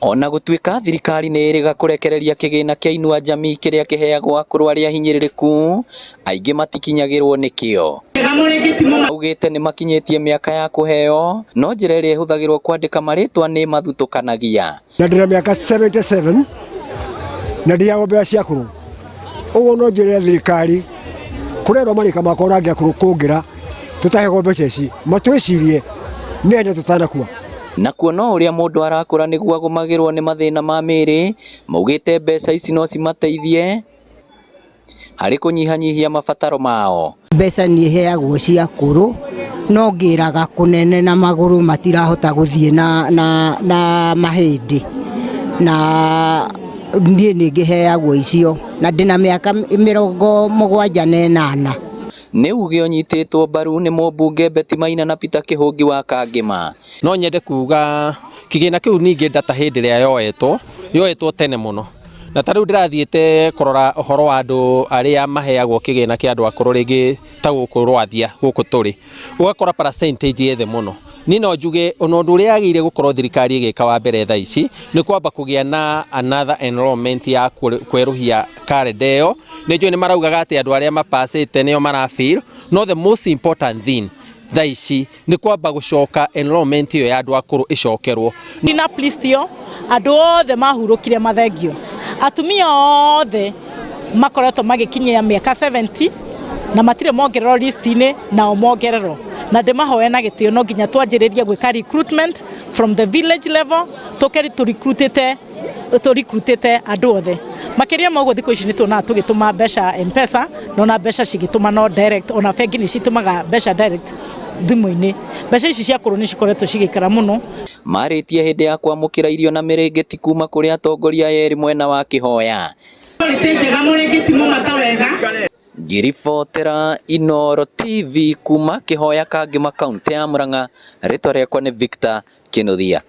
Ona gũtuĩka thirikari nĩ ĩrĩga kũrekereria kĩgĩna kĩa Inua Jamii kĩrĩa kĩheagwo akũrũ arĩa ahinyĩrĩrĩku, aingĩ matikinyagĩrwo nĩkĩo. Augĩte nĩmakinyĩtie mĩaka ya kũheo no njĩra ĩrĩa ĩhũthagĩrwo kwandĩka marĩtwa nĩ mathutũkanagia. Na ndĩna mĩaka 77 na ndiheagwo mbeca cia akũrũ. Ũguo no njĩre thirikari kũrerwo marĩka makwa ũrangĩ akũrũ kũngĩra tũtaheagwo mbeca ici matwĩcirie nĩ tũtanakua. Na kuona ũrĩa mũndũ arakũra nĩguo agũmagĩrwo nĩ mathĩna ma mĩĩrĩ, maugĩte mbeca ici no cimateithie harĩ kũnyihanyihia mabataro mao. Mbeca nĩ iheagwo cia akũrũ no ngĩraga kũnene na magũrũ matirahota gũthiĩ na mahĩndĩ na niĩ nĩ ngĩheagwo icio na ndĩna mĩaka 78. Nĩ uge ũnyitĩtwo mbaru nĩ mũmbunge Betty Maina na Peter Kĩhũngi wa Kangĩma. No nyende kuga kĩgĩna kĩu ningĩ data hĩndĩ ĩrĩa yoetwo yoetwo tene mũno, na ta rĩu ndĩrathiĩte kũrora ũhoro wa andũ arĩa maheagwo kĩgĩna kĩa andũ akũrũ rĩngĩ ta gũkũ Rwathia gũkũ tũrĩ, ũgakora percentage ĩ thĩ mũno. Niĩ no njuge ona ũndũ ũrĩa yagĩrĩire gũkorwo thirikari ĩgĩka wa mbere thaa ici nĩ kwamba kũgĩa na another enrollment ya kwerũhia karenda ĩyo. Nĩ njũĩ nĩ maraugaga atĩ andũ arĩa mapacĩte nĩo marafill, no the most important thing thaa ici nĩ kwamba gũcoka enrollment ĩyo ya andũ akũrũ ĩcokerwo. Na plistio andũ othe mahurũkire mathengio, atumia othe makoretwo magĩkinyia mĩaka 70 na matirĩ mongererwo list-inĩ, nao mongererwo na ndĩmahoe na gĩtĩo. No nginya twanjĩrĩrie gwĩka recruitment from the village level, tũke tũrecruitĩte andũ othe. Makĩria ma ũguo, thikũ ici nĩ tuonaga tũgĩtũma mbeca M-Pesa, no na mbeca cigĩtũma no direct, ona bengi nĩ citũmaga mbeca direct thimũ-inĩ. Mbeca ici cia kũrũ nĩ cikoretwo cigĩikara mũno. Marĩtie hĩndĩ ya kwamũkĩra irio na mĩrĩngĩti kuma kũrĩ atongoria erĩ mwena wa Kĩhoya. Ngĩribotera Inooro TV kuma Kĩhoya, Kangĩma, kaũntĩ ya Murang'a, rĩtwa rĩakwa nĩ Victor Kĩnuthia.